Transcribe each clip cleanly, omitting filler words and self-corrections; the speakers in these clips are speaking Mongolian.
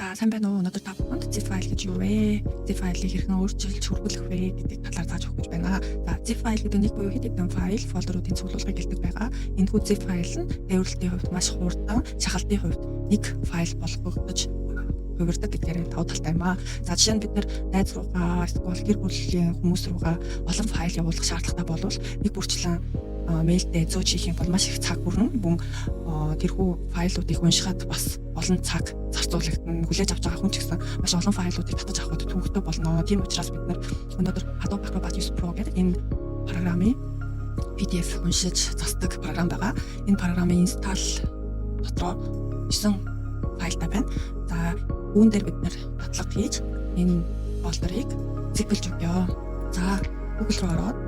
За, сайн байна уу? Өнөөдөр та бүхэнд zip файл гэж юу вэ? Zip файлыг хэрхэн өөрчилж хөрвүүлэх вэ гэдэг талаар зааж өгөх гэж байна. За, zip файл гэдэг нэг буюу хэд хэдэн файл, folder уудын цуглуулгыг хэлдэг байгаа. Энэхүү zip файл нь тээвэрлэлтийн хувьд маш хурдан, шахалтын хувьд нэг файл болгогдож хувирдаг гэдгээр давуу талтай юм аа. За, жишээ нь бид нар найз руугаа эсвэл гэр бүлийн хүмүүс руугаа олон файл явуулах шаардлагатай болвол нэг бүрчлэн mail дээ зөөж хийх юм бол маш их цаг хүрнэ. Мөн тэрхүү файлуудыг уншихад бас олон цаг зарцуулагдана. Хүлээж авч байгаа хүн ч гэсэн маш олон файлуудыг татаж авахд төвөгтэй болно. Тийм учраас бид нар өнөөдөр Adobe Acrobat 9 Pro гэдэг энэ програмын PDF уншиж засдаг програм байгаа. Энэ програмын install дотроо 9 файлтай байна. За, үүн дээр бид нар татлага хийж энэ folder ыг zip лэж өгье. За, Google руу ороод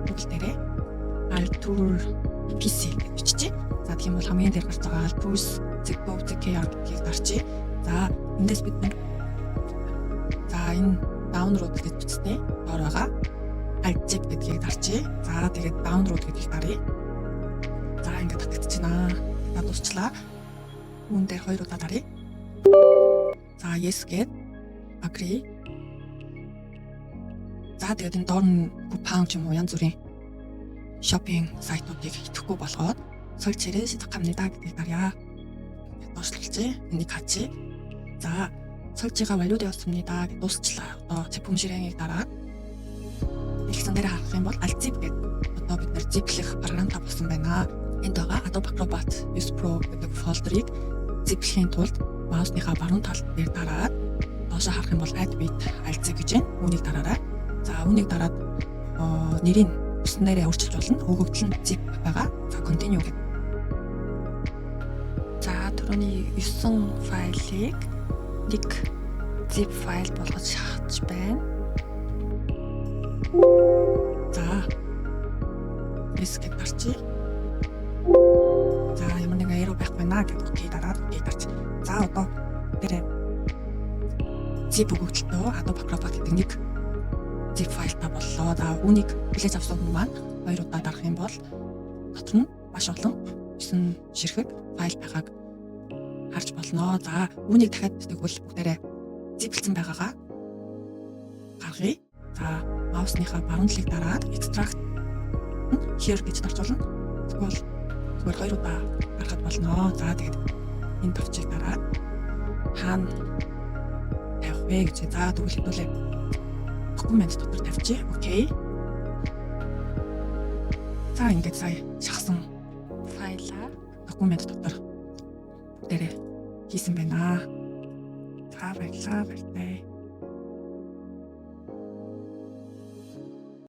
Google дээрээ Altur PC гэж биччихье. За, тэгэх юм бол хамгийн дээр гарч байгаа Alturs ZK гэдгийг дарчээ. За, эндээс бид нар за энэ download гэж бичснээр доор байгаа alzip гэдгийг дарчээ. За, тэгээд download гэдгийг даръя. За, ингээд татагдчихна. За, дуусчлаа. Үүн дээр хоёр удаа даръя. За, yes гээд agree. За, тэгээд энэ доор нь купон ч юм уу янз бүрийн shopping сайтуудыг идэхгүй болгоод 설치를 시작합니다 гэдгийг даръя. доошлуулжээ. Энийг хачи. За, 설치가 완료되었습니다 гэж дуусчлаа. Одоо 제품 실행ийг дараад дэлгэцэн дээр харах юм бол alzip гэдэг одоо бид нар zip лэх програмтай болсон байна. Энд байгаа Adobe Acrobat 9 Pro гэдэг folder ыг zip лэхийн тулд маусныхаа баруун тал дээр дараад доошоо харах юм бол add with alzip гэж байна. Үүнийг дараарай. За, үүнийг дараад нэрийг хүссэнээрээ өөрчилж болно. Өгөгдөл нь zip байгаа. За, continue гэдэг. За, түрүүний 9 файлыг нэг zip файл болгож шахаж байна. За. Yes гэж дарчи. За, ямар нэгэн error байхгүй наа гэдэг okay дараад okay дарч. За, одоо тэр zip өгөгдөлтөө Adobe Acrobat гэдэг нэг zip файлтай боллоо. За, үүнийг хүлээж авсан хүн маань хоёр удаа дарах юм бол дотор нь маш олон 9 ширхэг файл байгааг харж болно. За, үүнийг дахиад тэгвэл бүгдээрээ zip лсэн байгаагаа гаргая. За, маусныхаа баруун талыг дараад extract here гэж дарж болно. Тэгвэл зүгээр хоёр удаа дарахад болно. За, тэгээд энэ товчийг дараад хаана тавих вэ гэж. За, тэгвэл хэдүүлээ документ дотор тавьчих. Okay. За, ингээд сая шахсан файлаа документ дотор бүгдээрээ хийсэн байна. За, баярлалаа, баяртай.